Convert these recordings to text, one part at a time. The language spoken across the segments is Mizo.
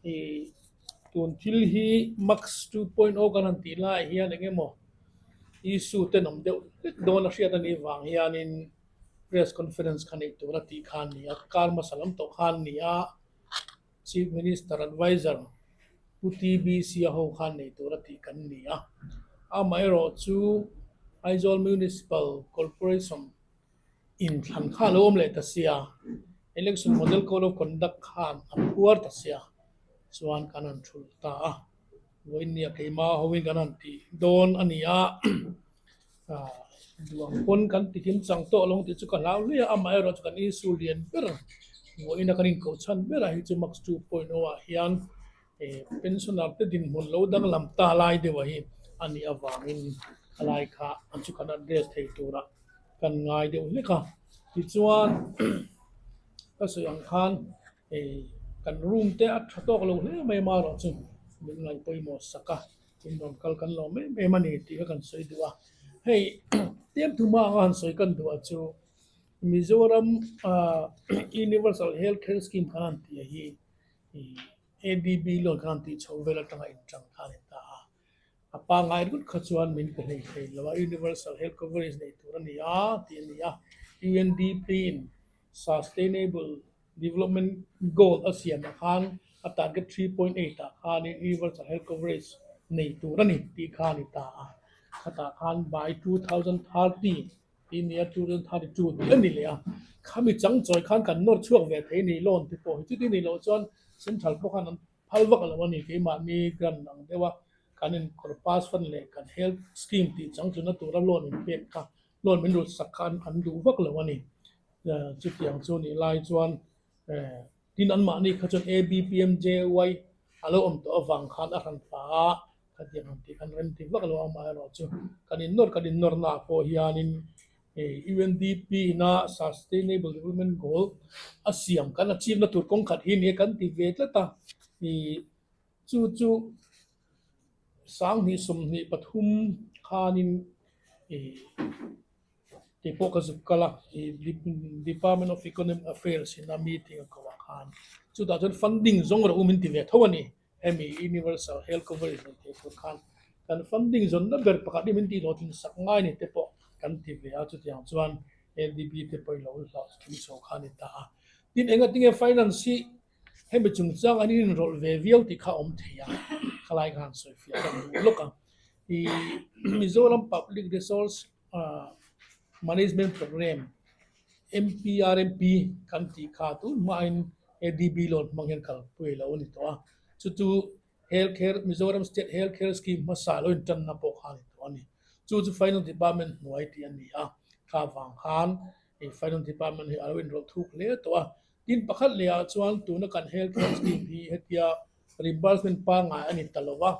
Ih tun thil hi Max 2.0 kan han tih laiah hian eng emaw issue tenawm deuh hlek dawn a hriat a nih vang hianin press conference kha neih tur a tih kha a ni a, kar hmasa lam tawh kha a ni a, Chief Minister Advisor Pu TBC a ho khan nei tur a tih kan ni a. Amaherawh chu Aizawl Municipal Corporation inthlan kha a lo awm leh ta sia, Election Model Code of Conduct khan a phuar ta sia chuan kan han thulh ta a. Vawinia keimah hoin kan han tih dawn a ni a. Duang pawn kan ti him chang tawh lo tih chu ka hlau hle a, amaherawh chu kan issue lian ber vawiin a kan inkoh chhan berah hi chu Max 2.0 ah hian pensioner te dinhmun lo danglam ta lai deuh hi a nih avangin khalai kha chu kan address thei tura kan ngai deuh hlek a. Tichuan ka sawi ang khan kan room te a tha tawk lo hle mai amaherawh chu min ngaih pawimawh sak a. In rawn kal kan lawm em em a ni tih kha kan sawi duh a. Hei tlem thu hma anga han sawi kan duh ah chu Mizoram Universal Health Care Scheme khan han tih hi ADB loan khan han tih chho vel atanga inṭang kha a ni ta a. A pangngai ringawt kha chuan min pe hlei thei lo a, Universal Health Coverage nei tur a ni a tih a ni a. UNDP in Sustainable Development Goal a siamah khan a target 3.8 ah khanin Universal Health Coverage nei tur a ni tih kha a ni ta a. Khatah khan by 2030 tih nia 2032 tih a ni leh a. Khami chang chawi khan kan nawr chhuak ve thei ni loan te pawh hi chuti ni loh chuan Central pawh khan an phal vak lo a ni. Keimahni grant ang deuha kan incorpus fund leh kan health scheme tih chang chuna tura loan inpek kha loan min rut sak kha an duh vak lo a ni. Chutiang chu nih lai chuan tin anmahni kha chuan ABPMJY a lo awm tawh avang khan a hran pah a, khatiang ang tih khan rem ti vak lo amaherawh chu kan innawr kan innawrna ah pawh hianin UNDP ina Sustainable Development Goal a siam kan achieve na tur kawng khat hi nia kan ti ve tlat a, chu chu 2023 khanin Tih pawh ka zuk kal a, ih Department of Economic Affairs in a meeting a koh ah khan chutah chuan funding zawng rawh u min ti ve tho a ni. Hemi Universal Health Coverage nei thei tur khan kan funding zawnna ber pakhat hi min tih hlawhtlin sak ngai ni te pawh kan ti ve a, chutiang chuan ADB te pawh i lo hlawhtling chho kha a ni ta a. Tin, engatinge finance hi hemi chungchang an inrawlh ve viau tih kha a awm thei a, khalai khan sawifiah ka duh lawk a. Ih Mizoram Public Resource Management Programme, MPRMP, kan tih kha tun hmain ADB loan hmang hian kalpui a lo ni tawh a. Chu chu Health Care, Mizoram State Health Care Scheme hmasa lo intanna pawh kha a ni tawh a ni. Chu chu Finance Department hnuai tih a ni a, kha vang khan Finance Department hi a lo inrawlh thuk hle tawh a. Tin pakhat leh ah chuan tuna kan Health Care Scheme hi hetia reimbursement pangngai a ni ta lo va,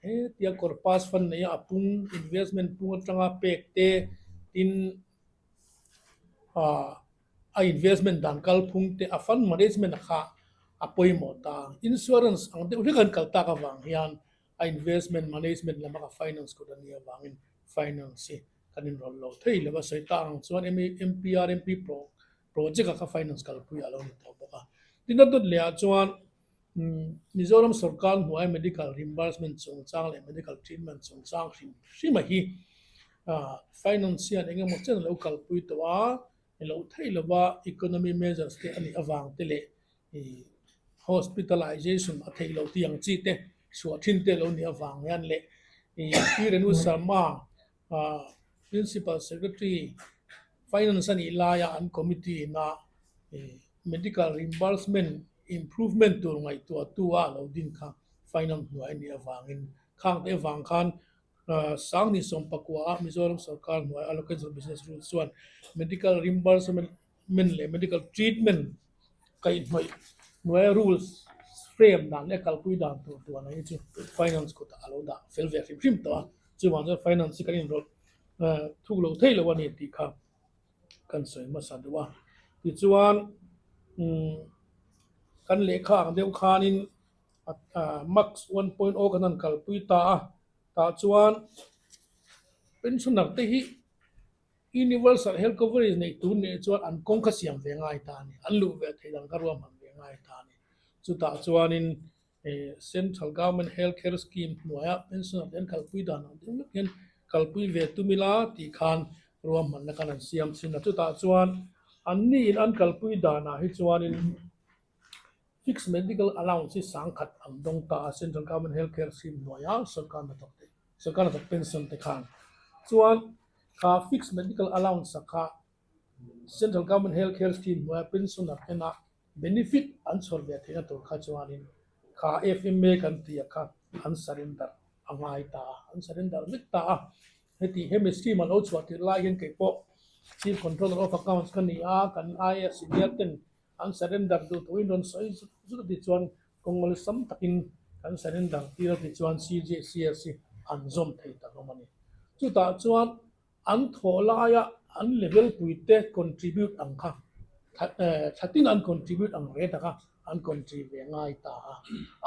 Hetia corpus fund neia a pung investment pung atanga pek te tin ah a investment dan kalphung te a fund management a kha a pawimawh ta. Insurance ang deuh hlek an kal tak avang hian a investment management lama ka finance kut a nih avangin finance hi kan inrawlh lo thei lo a sawi ta ang chuan MPRMP project a kha finance kalpui a lo ni tawh bawk a. Tin a dawt leh ah chuan Mizoram sorkar hnuai medical reimbursement chungchang leh medical treatment chungchang hrim hrim a hi finance hian eng emaw chen a lo kalpui tawh a, ni loh theih lova economy measures te a nih avang te leh hospitalization a theih loh tih ang chi te chhuah thin te lo nih avang hian leh Pi Renu Sharma Principal Secretary Finance a nih laia an committee ina Medical reimbursement improvement tur ngaihtuahtu a lo din kha Finance hnuai a nih avangin khang te avang khan 2019 ah Mizoram sorkar hnuai Allocation of Business Rules chuan Medical reimbursement leh Medical treatment kaihhnawih hnuaia rules frame dan leh kalpui dan tur tuan ang hi chu Finance kutah a lo dah fel ve hrim hrim tawh a, chuvang chuan Finance hi kan inrawlh thuk lo thei lo a ni tih kha kan sawi hmasa duh a. Tichuan umm kan lehkha ang deuh khanin Max 1.0 kan han kalpui ta a, tah chuan pensioner te hi Universal Health Coverage neih tur nih chuan an kawng kha siam ve ngai ta a ni, an luh ve theih dan kha ruahman ve ngai ta a ni. Chutah chuanin. Central Government Health Care Scheme hnuaia pensioner te an kalpui dan ang deuh lek hian kalpui ve tum ila tih khan ruahmanna khan an siam thin a. Chutah chuan anni in an kalpui danah hi chuanin Fixed Medical Allowance hi sangkhat an dawng ta a, Central Government Health Care Scheme hnuaia sorkar hnathawk te, sorkar hnathawk pension te khan chuan kha Fixed Medical Allowance a kha Central Government Health Care Scheme hnuaia pensioner tena benefit an chhawr ve theihna tur kha chuanin kha FMA kan tih a kha an surrender a ngai ta a, an surrender vek ta a. Heti hemi scheme a lo chhuah tirh lai hian kei pawh Chief Controller of Accounts ka ni a, kan IAS senior ten an surrender duh turin rawn sawi zut zut a ti chuan kawng awlsam takin kan surrender tir a ti chuan CJCS hi an zawm thei ta hlawm a ni. Chutah chuan An thawh laia an level puite contribute ang kha thatin an contribute ang reng taka an contribute ve ngai ta a,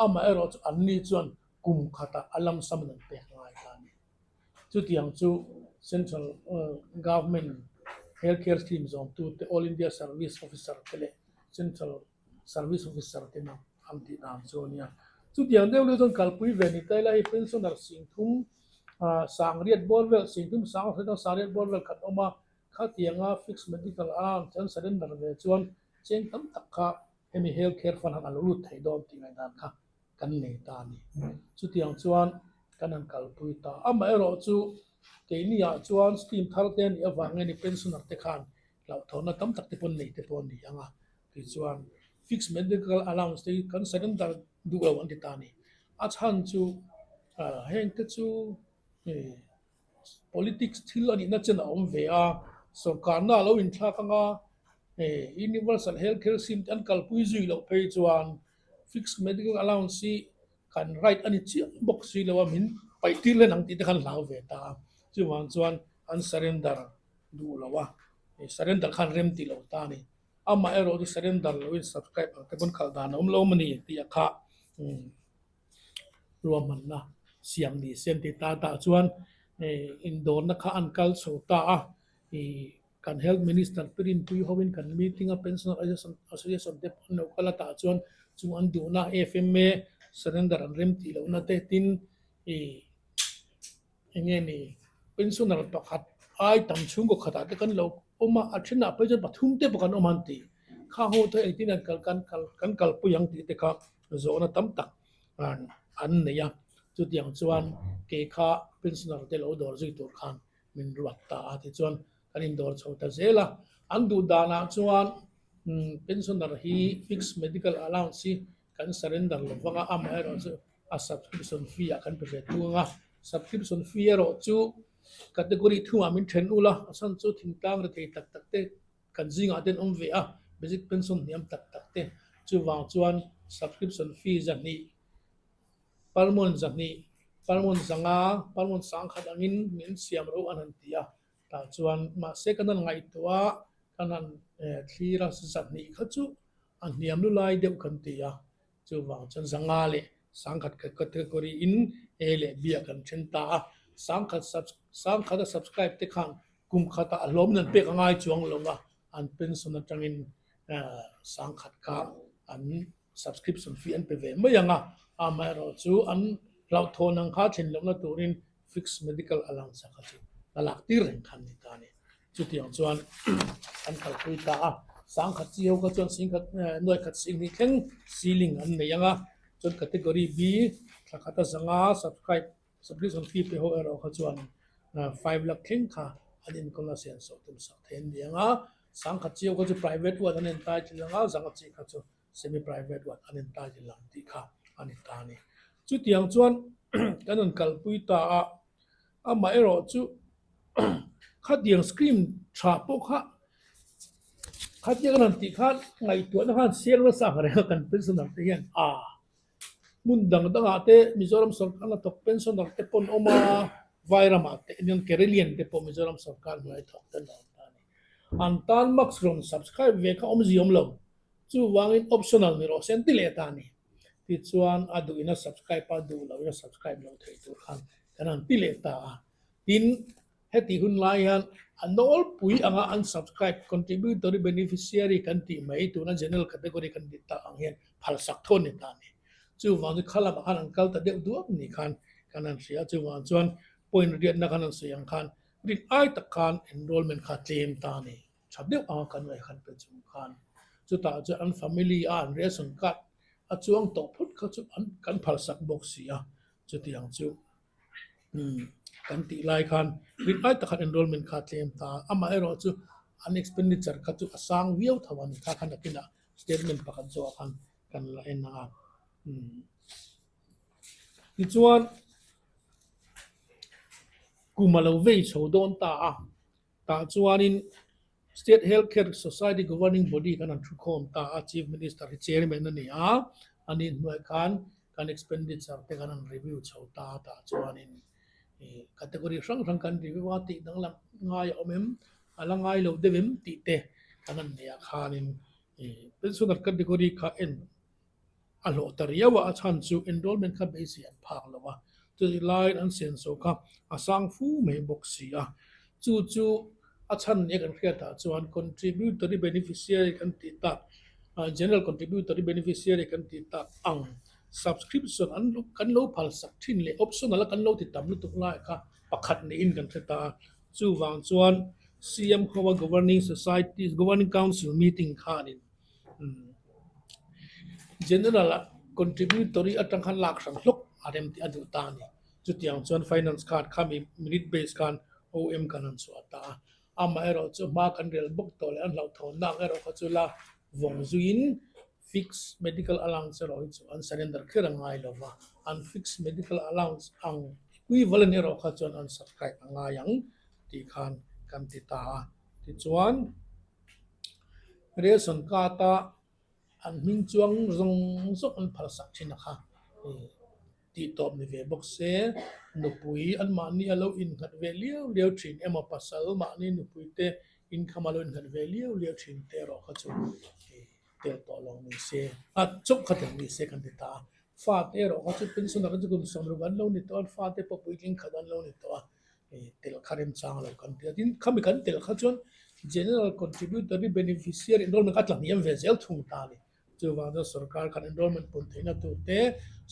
amaherawh chu anni chuan kum khatah a lam sam an pek ngai ta a ni. Chutiang chu Central Government Health Care Scheme zawmtute All India Service Officer te leh Central Service Officer te emaw an tih dan chu a nia. Chutiang deuh deuh chuan kalpui ve ni ta ila hei pensioner singthum sangriat bawr vel singthum sang atang sangriat bawr vel khat awm a, khatianga fixed medical allowance an surrender ve chuan cheng tam tak kha hemi health care fund han a lo lut thei dawn tih ngaihdan kha kan nei ta a ni. Chutiang chuan kan han kalpui ta. Amaherawh chu keini ah chuan scheme thar te a nih avangin pensioner te khan hlauhthawnna tam tak te pawh nei te pawh a ni ang a. Tichuan fixed medical allowance te hi kan surrender duh lo an ti ta a ni. A chhan chu heng te chu politics thil a nihna chen a awm ve a, sorkarna a lo inthlak ang a, universal health care scheme te an kalpui zui loh phei chuan fixed medical allowance hi kan right a ni chiah bawk si lo a, min paih tir hlen ang tih te khan hlau ve ta a. Chuvang chuan an surrender duh lo a, surrender khan rem tih lo ta a ni. Amah erawh chu surrender loin subscribe ang te pawn khalh dan a awm lo maw ni tih a kha ruahmanna siam ni se an ti ta tah chuan indawrna kha an kal chho ta a, kan health minister te rinpui hovin kan meeting a pensioner association te an lo kal a tah chuan chung an duhna FMA surrender an rem tih lohna te tin Eng nge ni, pensioner pakhat ai tam chhungkaw khatah te kan lo awm a, a thenah phei chuan pathum te pawh kan awm ang tih kha ho te engtin an kal kan kal kan kalpui ang tih te kha zawhna tam tak an nei a, chutiang chuan kei kha pensioner te lo dawr zui tur khan min ruat ta a tichuan kan indawr chho ta zel a, an duh danah chuan pensioner hi fixed medical allowance hi Kan surrender lo vang a, amaherawhchu a subscription fee ah kan pe ve tung a, subscription fee erawh chu category thungah min then ul a, a chhan chu thingtlang rethei tak tak te kan zingah te an awm ve a, basic pension hniam tak tak te, chuvang chuan subscription fee zahnih, per month zahnih, per month zanga, per month sangkhat angin min siam ro an han ti a, tah chuan mahse kan han ngaihtuah a, kan han thlir a, zahnih kha chu A hniam lu lai deuh kan ti a, chuvang chuan zanga leh sangkhat category in A leh B ah kan then ta a, sangkhat sangkhat a subscribe te khan kum khatah a hlawmin an pek a ngai chuang lo a, an pension atangin sangkhat kha an subscription fee an pe ve mai ang a, amaherawh chu an hlauhthawn ang kha thlen lohna turin fixed medical allowance kha chu la lak tir reng khan ni ta a ni. Chutiang chuan an kalpui ta a, sangkhat chi ho kha chuan singkhat nuai khat sing hnih thleng ceiling an nei ang a, chuan category B thla khata zanga subscribe subscription fee pe ho erawh kha chuan 5 lakh thleng kha an enkawl a sian sawh tum sak thei an ni ang a, sangkhat chi ho kha chu private ward an entitle ang a, zanga chi kha chu semi private ward an entitle ang tih kha a ni ta a ni. Chutiang chuan kan rawn kalpui ta a. Amaherawh chu khatiang screen tha pawh kha khatiang a rawn tih khan ngaihtuahna khan siang nasa ang reng a kan pensioner te hian a hmun dang dangah te Mizoram sorkar hna thawk pensioner te pawh an awm a Vairamah te eng Kerelian te pawh Mizoram sorkar hnuai thawk te an awm ta a ni. An tan max rawn subscribe ve kha awmzia awm lo chuvangin optional ni rawh se an ti leh ta a ni. Tichuan a duhin a subscribe a, duh lohin a subscribe loh theih tur khan kan han ti leh ta a. Tin, heti hun lai hian a nawlpui anga an subscribe contributory beneficiary kan tih mai tuna general category kan tih tak ang hian phalsak thawn ni ta a ni. Chuvang chu kha lamah khan an kal ta deuh duak ni khan kan han hria. Chuvang chuan point riatna khan an sawi ang khan rin ai tak khan enrollment kha tlem ta a ni. Tha deuh anga kan ngaih khan pe chung khan chutah chuan an family a an ration card a chuang tawh phut kha chu an kan phalsak bawk si a, chutiang chu kan tih lai khan rin ai tak khan enrollment kha tlem ta a, amaherawh chu an expenditure kha chu a sang viau tho a ni kha khan nakinah statement pakhat zawhah khan kan la en ang a. Tichuan kum a lo vei chho dawn ta a. Tah chuanin State Health Care Society Governing Body khan an thukhawm ta a, Chief Minister hi Chairman a ni a, a nih hnuai khan kan expenditure te khan an review chho ta a, tah chuanin category hrang hrang kan review a, tih danglam ngai a awm em, a la ngai lo deuh em tih te kan han neih ah khanin pensioner category kha en a hlawh ta riau a, a chhan chu enrollment kha beisei an phak lo a, chutih laiin an senso kha a sang fu mai bawk si a, chu chu a chhan nia kan hriatah chuan contributory beneficiary kan tih tak general contributory beneficiary kan tih tak ang subscription an kan lo phal sak thin leh optional a kan lo ti tam lutuk lai kha pakhat niin kan hre ta a, chuvang chuan CM Goa Governing Society Governing Council meeting khanin General ah contributory atang khan lak hrang hlawk a rem tih a duh ta a ni. Chutiang chuan finance khan khami minute base khan OM kan han chhuah ta a. Amaherawh chu hma kan rel bawk tawh leh an hlauhthawnna ang erawh kha chu la vawng zuiin fixed medical allowance erawh hi chu an surrender kher a ngai lo va, an fixed medical allowance ang equivalent erawh kha chuan an subscribe a ngai ang tih khan kan ti ta a. Tichuan. Ration card a an hming chuang zawng zawng an phal sak thin a kha tih tawp ni ve bawk se, nupui an mahni a lo innghat ve liau liau thin emaw pasal mahni nupui te income a lo innghat ve liau liau thin te erawh kha chu tel tawh lo ni se, a chauh kha tel ni se kan ti ta a, fate erawh kha chu pensioner an chu kum 60 an lo ni tawh a, fate pawh puitling khat an lo ni tawh a. Tel kha remchang lo kan ti a, tin khami kan tel kha chuan General Contributory Beneficiary Enrollment kha a tla hniam ve zel thung ta a ni. Chuvang chuan sorkar khan enrollment pun theihna tur te,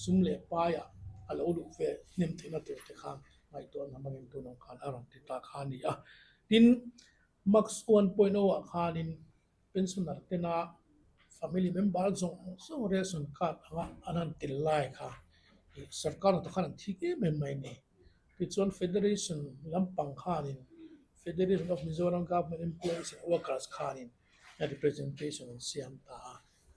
sum leh paiah a lo luh ve hnem theihna tur te khan ngaihtuah an hmangin tunah khan a rawn ti ta kha a ni a. Tin, Max 1.0 ah khanin pensioner tena family member zawng zawng ration card anga an han tel lai kha ih sorkar hnathawk khan an thik em em mai a ni. Tichuan Federation lampang khanin Federation of Mizoram Government Employees and Workers khanin representation an siam ta a,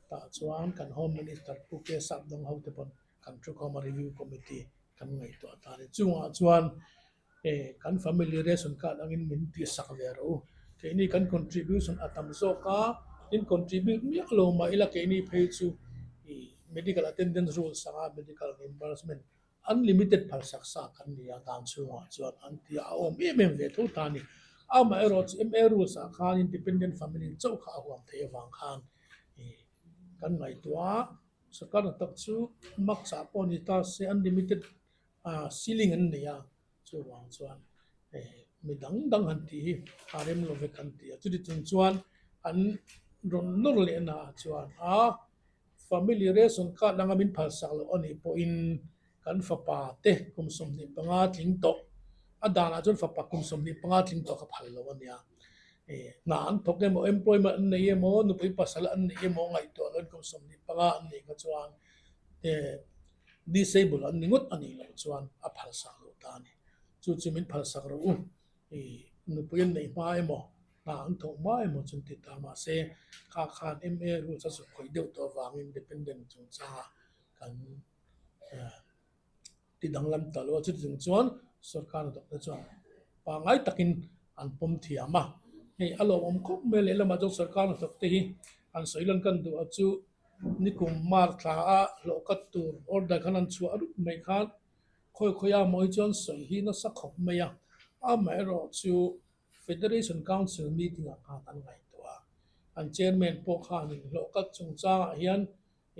tah chuan kan Home Minister Pu K Sapdawng ho te pawn kan thukhawm a review committee kan ngaihtuah ta a ni. Chungah chuan E, kan family ration card angin min tihsak ve rawh u. Keini kan contribution a tam zawk a, in contribute miah lo mah ila keini phei chu i medical attendance rules anga medical reimbursement unlimited phalsak sa kan ni a dan chhungah chuan an ti a, a awm em em ve tho ta a ni. Amaherawh chu MA rules ah khan independent family chauh kha a huam theih avang khan i kan ngaihtuah a, sorkar hnathawk chu max ah pawh ni ta se unlimited Ah ceiling an nei a, chuvang chuan mi dang dang han tih hi a rem lo vek an ti a, chuti chung chuan an rawn nawr leh na ah chuan a family ration card anga min phalsak loh a nih pawhin kan fapa te kum 25 tling tawh a danah chuan fapa kum 25 tling tawh kha phal lo a nia, hna an thawk emaw employment an nei emaw nupui pasal an nei emaw ngaihtuah loin kum 25 an neih kha chuan Disable an ni ngawt a nih loh chuan a phalsak loh ta a ni. Chu chu min phalsak rawh u. I nupui an neih hma emaw, hna an thawh hma emaw chu an ti ta. Mahse, kha khan MA rules a zuk khawih deuh tawh avangin dependent chungchangah kan ti danglam ta lo a. Chuti chung chuan sorkar hnathawk te chuan pangngai takin an pawm thiam a. Hei a lawmawm khawp mai a, lehlamah chuan sorkar hnathawk te hi an sawi lan kan duh a chu Nikum mar thla a hlawh kat tur order khan an chhuah rup mai khan khawi khawi a mawi chuan sawi hi nasa khawp mai a, amaherawh chu Federation Council meeting ah khan an ngaihtuah a, an chairman pawh khanin hlawh kat chungchangah hian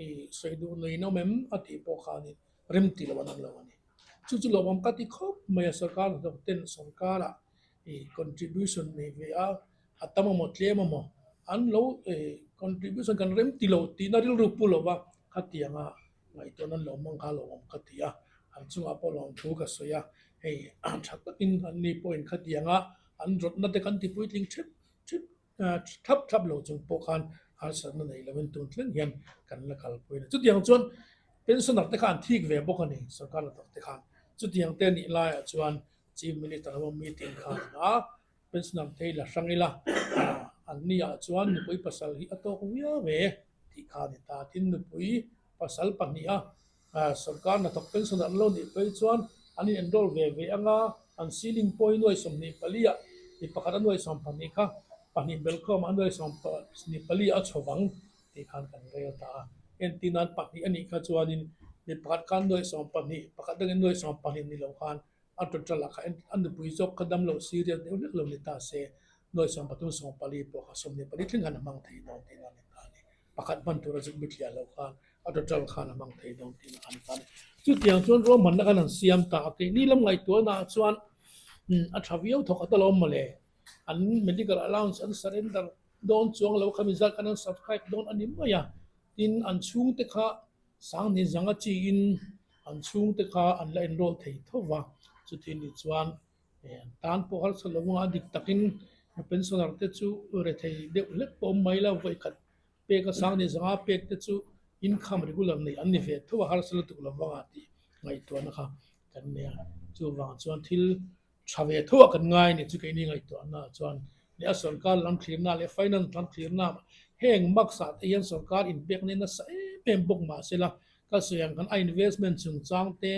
i sawi duh nuin awm em a tih pawh khanin rem ti lo an awm lo a ni. Chu chu lawmawm ka ti khawp mai a, sorkar hnathawk ten sorkarah i contribution nei ve a, a tam emaw tlem emaw an lo contribution kan rem ti lo tihna rilru pu lo va khatianga Ngaihtuahna an lo hmang kha a lo awm ka ti a, an chungah pawh lawmthu ka sawi a, hei tha takin an ni pawhin khatianga an rawtna te kan ti puitling thep thep thlap thlap lo chung pawh khan harsatna nei lovin tun thleng hian kan la kalpui a ni. Chutiang chuan pensioner te kha an thik ve bawk a ni sorkar hnathawk te khan. Chutiang te nih laiah chuan Chief Minister emaw meeting khan a pensioner te hi la hrang ila an ni ah chuan nupui pasal hi a tawk viau ve tih kha a ni ta. Tin nupui pasal pahniha sorkar hnathawk pensioner an lo nih phei chuan an in enroll ve ve anga an ceiling pawh hi nuai 24 ah mi pakhat a nuai 12 kha pahnih belkhawm ah a nuai 24 a chho vang tih khan kan rel ta a. Entir nan pahnih a nih kha chuanin mi pakhat khan nuai 12 pakhat dangin nuai 12 ni lo khan a total ah kha a nupui zawk kha damlo serious deuh hlek lo ni ta se nuai 13 14 pawh kha 24 thleng khan a hmang thei dawn tih a ni ta a ni. Pakhat hman tura zuk bithliah loh khan a total khan a hmang thei dawn tih a ni ta a ni. Chutiang chuan ruahmanna khan an siam ta a, keini lam ngaihtuahna ah chuan a tha viau thawk a ta lo mawle, an medical allowance an surrender dawn chuang lo kha mizat khan an subscribe dawn a ni mai a, tin an chhungte kha Sangni zanga chiin an chhungte kha an la enroll thei tho va, chuti ni chuan an tan pawh harsa lo anga dik takin pensioner te chu rethei deuh hlek pawh awm mai la, vawikhat pek a Sangni zanga pek te chu income regular nei an ni ve tho a, harsa lutuk lo vanga tih ngaihtuahna kha kan nei a, chuvang chuan thil tha ve tho a kan ngai a ni chu keini ngaihtuahna ah chuan leh a sorkar lam thlirna leh finance lam thlirna heng marks ah te hian sorkar inpekna hi nasa em em bawk mah sela ka sawi ang khan a investment chungchang te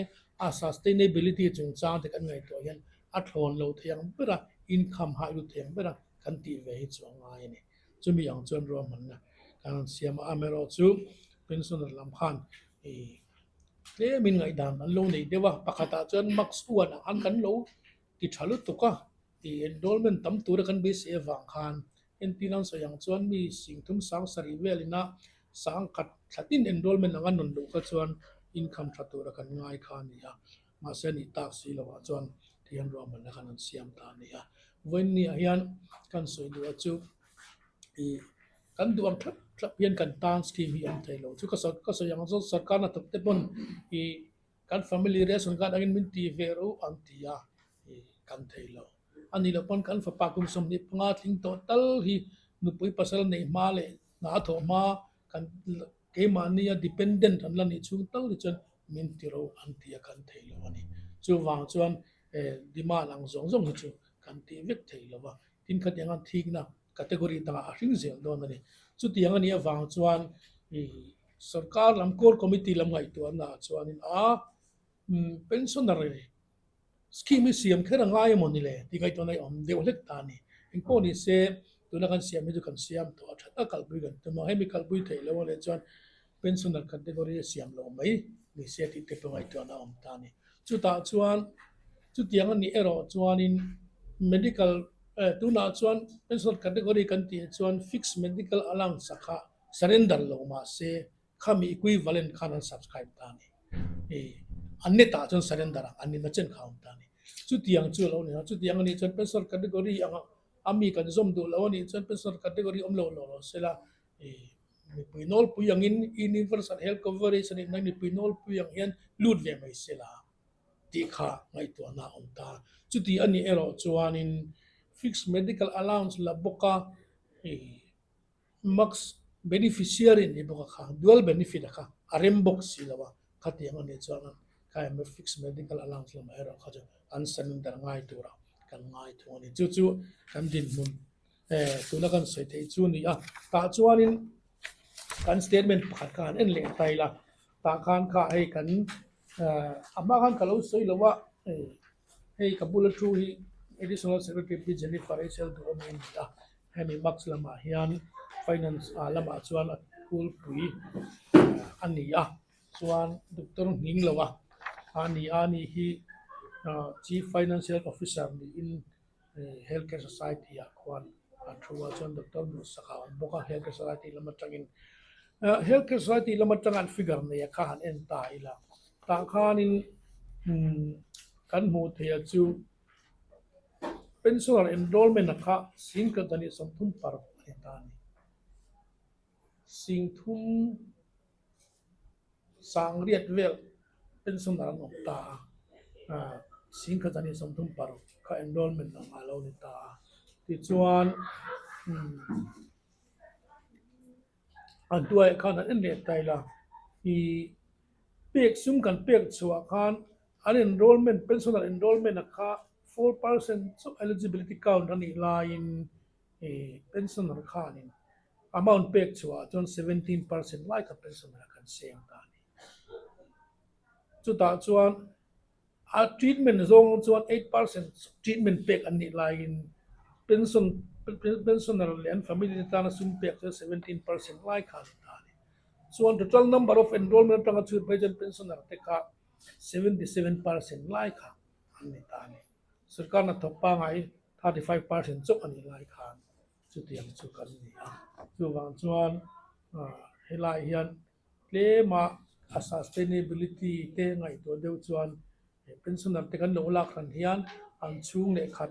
a sustainability chungchang te kan ngaihtuah hian a thlawn lo thei ang ber a income hah lut thei ang ber a kan tih ve hi chu a ngai a ni. Chumi ang chuan ruahmanna kan rawn siam a, amaherawhchu pensioner lam khan ih Tlemin ngaihdan an lo nei deuh a, pakhatah chuan Max uan ang khan kan lo ti tha lutuk a, ih enrollment tam tura kan beisei avang khan entir an sawi ang chuan mi singthum sang sarih velina sangkhat thlatin enrollment anga nawn luh kha chuan income tha tura kan ngai kha a ni a, mahse a nih tak si lovah chuan thian ruahmanna khan an siam ta a ni a. Vawiinniah hian kan sawi duh a chu ih Kan duh ang thlap thlap hian kan tan scheme hi a awm thei lo. Chu ka sawi ka sawi ang zawng sarkar hnathawk te pawn ih kan family ration card angin min ti ve rawh u an ti a, ih kan thei lo. A nih loh pawn kan fapa kum 25 tling tawh tal hi nupui pasal neih hma leh hna a thawh hma kan keimahnia dependent an la nih chhung tal hi chuan min ti rawh u an ti a kan thei lo a ni. Chuvang chuan eh demand ang zawng zawng hi chu kan ti vek thei lo va, tin khatiang an thikna category dangah a hring zel dawn a ni. Chutiang a nih avang chuan ih sorkar lam core committee lam ngaihtuahna ah chuanin a pensioner scheme hi siam kher a ngai emaw ni le tih ngaihtuahna hi a awm deuh hlek ta a ni. Engpawh ni se tuna kan siam hi chu kan siam tawh a tha tak kalpui kan tum a, hemi kalpui theih loh a leh chuan pensioner category a siam loh mai ni se tih te pawh ngaihtuahna a awm ta a ni. Chutah chuan chutiang a nih erawh chuanin medical eh tunah chuan pensioner category kan tih chuan fixed medical allowance a kha surrender lo mah se khami equivalent khan an subscribe ta a ni. Ih a net ah chuan surrender ang an ni na chen kha a awm ta a ni. Chutiang chu a lo ni a, chutiang a nih chuan pensioner category anga a mi kan zawm duh lo a nih chuan pensioner category awm lo lo lo sela ih mipui nawlpui angin universal health coverage a nih mai mipui nawlpui ang hian lut ve mai sela tih kha ngaihtuahna a awm ta. Chuti a nih erawh chuanin fixed medical allowance la bawk a ih max beneficiary ni bawk a kha dual benefit a kha a rem bawk si lo a khatiang a nih chuan kha emaw fixed medical allowance lamah erawh kha chu an surrender ngai tura kan ngai thung a ni. Chu chu kan dinhmun Eh tuna kan sawi theih chu a ni a, tah chuanin kan statement pakhat kha han en leh ta ila, tah khan kha hei kan eh a hma khan ka lo sawi lo a, hei ka bula thu hi additional secretary Pi Jennifer Rachel Duhawm a ni a, hemi marks lamah hian finance ah lamah chuan a kulpui a ni a, chuan doctor nghing lo a a ni a, ani hi chief financial officer niin. Health Care Society ah khuan a thu a chuan Doctor Duhsaka a awm bawk a Health Care Society lam atangin Health Care Society lam atanga an figure nei a kha han en ta ila tah khanin umm kan hmuh theih a chu pensioner enrollment a kha singkhat zan 30 par a ni ta a ni singthum. Sangriat vel pensioner an awm ta a, Singkhat zan hi 36 kha enrollment ang a lo ni ta a. Tichuan a hnuaiah khan an en leh ta ila, ih pek sum kan pek chhuah khan an enrollment pensioner enrollment a kha 4% chauh eligibility count a nih laiin ih pensioner khanin amount pek chhuah chuan 17% lai kha pensioner kan seng ta a ni. Chutah chuan a treatment zawng chuan 8% treatment pek an nih laiin pension pensioner leh an family te tana sum pek chu 17% lai kha a ni ta a ni. Chuan total number of enrollment atanga chhut phei chuan pensioner te kha 77% lai kha an ni ta a ni. Sorkar hnathawk pangngai 35% chauh a nih lai khan chutiang chu kan ni a. Chuvang chuan helai hian tlema a sustainability te ngaihtuah deuh chuan pensioner te kan lo lak hran hian an chhung leh khat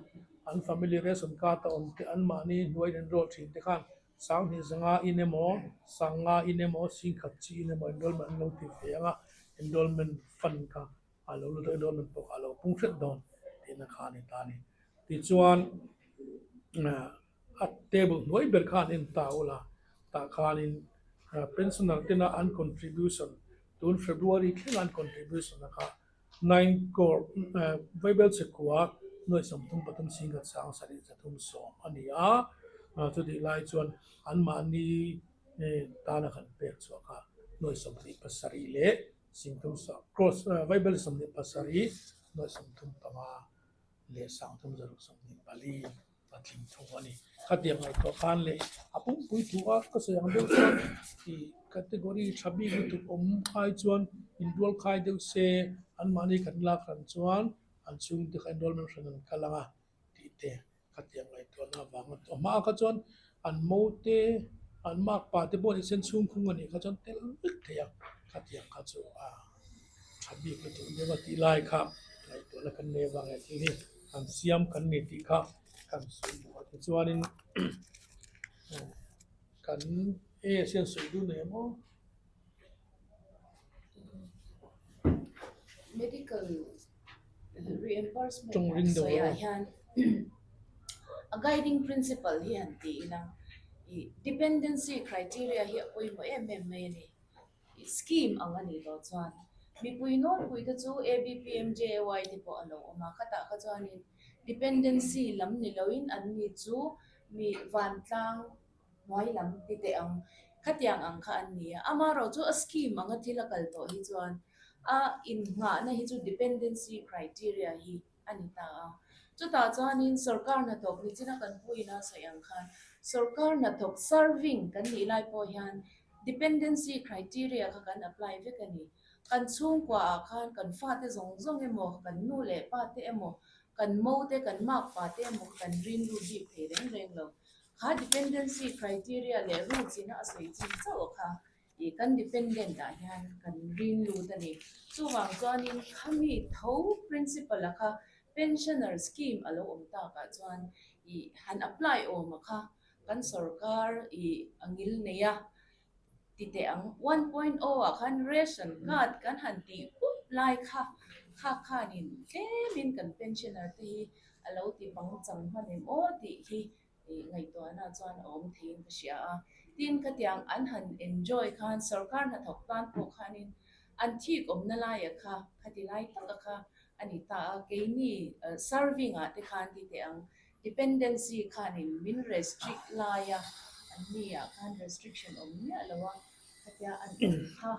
an family ration card a awm te anmahni hnuai enroll thin te khan Sanghnih zanga in emaw, Sanga in emaw, Singkhat chi in emaw enrollment an lo ti ve ang a, enrollment fund kha a lo lut a, enrollment pawh kha a lo pung hret dawn tihna kha a ni ta a ni. Tichuan a table hnuai ber kha an en ta ula, tah khanin pensioner tena an contribution tun February thlenga an contribution a kha 9 crore Vaibel chhekua nuai 33 singkhat sang sarih 310 a ni a, chutih lai chuan anmahni tana kan pek chhuah kha nuai 27 leh singthum crores Vaibel 27 nuai 35 leh 324 a tling thung a ni. Khatiang ngaihtuah khan leh a pumpui thu a ka sawi ang deuh chuan ih category tha bik lutuk awm ai chuan inrual khai deuh se anmahni kan lak hran chuan an chhungte kha enrollment hran an kal ang a tih te khatiang ngaihtuahna avanga a hma kha chuan an mo te an makpa te pawh ni sen chhungkhung a nih kha chuan tel vek thei a khatiang kha chu a tha bik lutuk deuh a tih lai kha ngaihtuahna kan nei avang leh thil hi an siam kan ni tih kha kan sawi duh a tichuanin kan AS hian sawi duh nei maw? Medical reimbursement Tawng ring deuh sawi ah rawh. hian a guiding principle hi han ti ila ih dependency criteria hi a pawimawh em em mai a ni. Scheme ang a nih tawh chuan mipui nawlpui te chu ABPMJAY te pawh a lo awm a, khatah kha chuanin dependency lam ni loin an ni chu mi vantlang hnuai lam ti teh ang khatiang ang kha an ni a, amaherawh chu a scheme anga thil a kal tawh hi chuan a innghahna hi chu dependency criteria hi a ni ta a. Chutah chuanin sorkar hnathawk nichina kan puiin a sawi ang khan sorkar hnathawk serving kan nih lai pawh hian dependency criteria kha kan apply vek a ni. Kan chhungkua ah khan kan fate zawng zawng emaw, kan nu leh pa te emaw, kan mo te, kan makpa te emaw kha kan rinlu bik thei reng reng lo. Kha dependency criteria leh rules ina a sawi chin chauh kha Ih kan dependent ah hian kan rin lut a ni. Chuvang chuanin khami tho principle a kha pensioner scheme a lo awm tak ah chuan ih han apply awm a kha kan sorkar ih a ngil nei a ti teh ang. 1.0 ah khan ration card kan han tih pup lai kha kha khanin tlemin kan pensioner te hi a lo ti pangchang hman em aw tih hi Tih ngaihtuahna chuan a awm theiin ka hria a. Tin, khatiang an han enjoy khan sorkar hnathawk tan pawh khanin an thik awmna laia kha khati lai taka kha a ni ta a. Keini serving ah te khan ti teh ang dependency khanin min restrict laia an ni ah khan restriction awm miah lo a, khatia an awm kha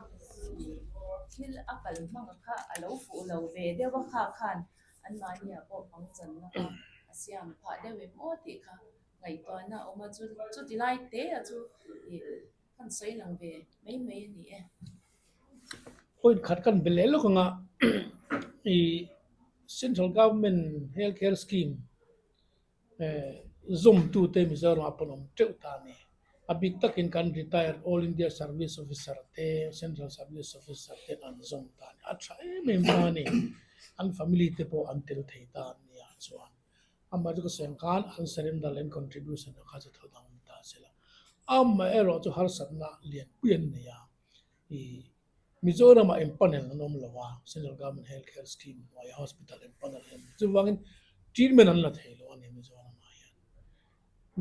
thil a kal hmang kha a lo fuh lo ve deuh a kha khan Anmahniah pawh pangchanna kha a siam phah deuh em aw tih kha ngaihtuahna a awm a, chu chuti lai te a chu ih kan sawi lang ve mai mai a ni e. Point khat kan be leh lawk ang a, ih Central Government Health Care Scheme Zawmtute Mizoramah pawh an awm teuh ta a ni. A bik takin kan retired All India Service Officer te, Central Service Officer te an zawm ta a ni. A tha em em ta a ni. An family te pawh an tel thei ta a nia chuan amaherawhchu ka sawi ang khan an surrender leh an contribution ang kha chu tho dang ta a si lo. Amaherawhchu harsatna lianpui an nei a, ih. Mizoramah empanel an awm lo a, Central Government Health Care Scheme hnuaia hospital empanel an awm lo. Chuvangin treatment an la thei lo a ni Mizoramah hian.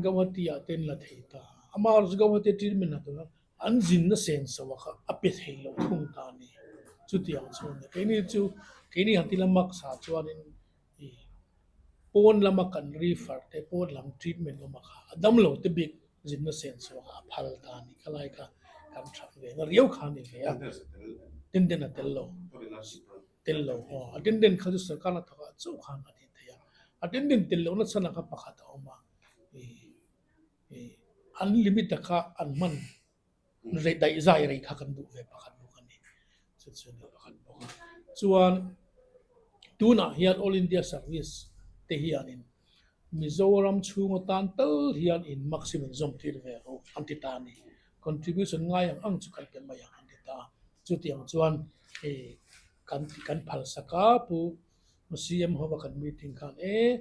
Gauhati ah te an la thei ta. Amaherawhchu Gauhati treatment la tura an zinna senso a kha a pe thei lo thung ta a ni. Chutiang chu a ni. Keini chu keini han ti la mask ah chuanin ih pawn lama kan refer te pawn lam treatment awm a kha a damlo te bik zinna senso a kha a phal ta a ni. Khalai kha kan that ve na riau kha a ni ve a. Attendant a tel lo. Tel lo aw. Attendant kha chu sarkar hnathawk ah chauh khan a ti thei a. Attendant tel lohna chhan ah kha pakhat a awm a. Ih ih an limit a kha an hman rei daih zai rei kha kan duh ve pakhat bawk a ni. Chu chu a ni pakhat bawk a. Chuan tunah hian All India Service te hianin Mizoram chhung atan tal hian in maximum zawm tir ve rawh an ti ta a ni. Contribution ngai ang ang chu kan pe mai ang an ti ta a. Chutiang chuan hei kan ti kan phal sak a, Pu CM hova kan meeting khan e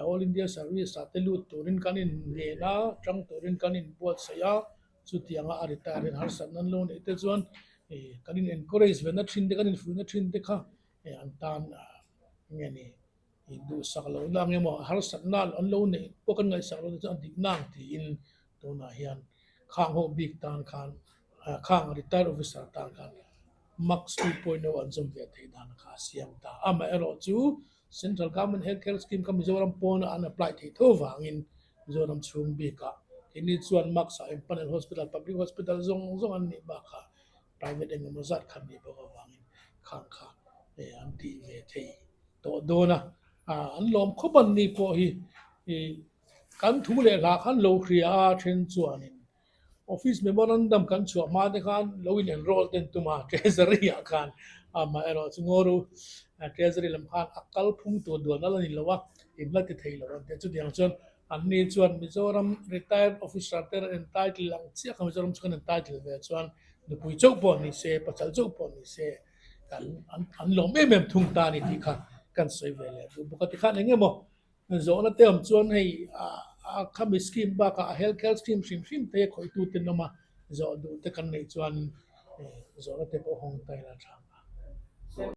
All India Service ah te lut turin kan in ngen a, tang turin kan in buatsaih a, chutianga a retire in harsatna an lo neih te chuan kan in encourage ve na thin te kan in fuihna thin te kha an tan nge ni Duhsak lohna ang emaw harsatna an lo neih pawh kan ngaihsak lohna chu a dik nang tiin tunah hian khang ho bik tan khan khang retired officer tan khan max 2.0 an zawm ve theih dan kha a siam ta. Amaherawh chu Central Government Health Care Scheme kha Mizoram pawna an apply theih tho vangin Mizoram chhung bikah keini chuan max ah empanel hospital public hospital zawng zawng an nih bakah private engemaw zat kha an nih bawk avangin khang kha an tih ve thei tawh dawn a, an lawm khawp an ni pawh hi ih kan thu leh hla khan lo hria a then chuanin office memorandum kan chhuah hma te khan lo in enroll ten tum a treasury ah khan amaherawh chu ngaw ru treasury lam khan a kal phung tur duan a la ni lo a in la ti thei lo an ti a chutiang chuan anni chuan Mizoram retired officer te entitle ang chiah kha Mizoram chu kan entitle ve chuan nupui chauh pawh ni se pasal chauh pawh ni se. Kan an an lawm em em thung ta a ni tih kha kan sawi ve leh duh bawk a. Tikhan eng emaw zawhna te awm chuan hei a khami scheme bakah a health care scheme hrim hrim te khawihtu ten awm a, zawh duh te kan neih chuan zawhna te pawh hawng ta ila a tha.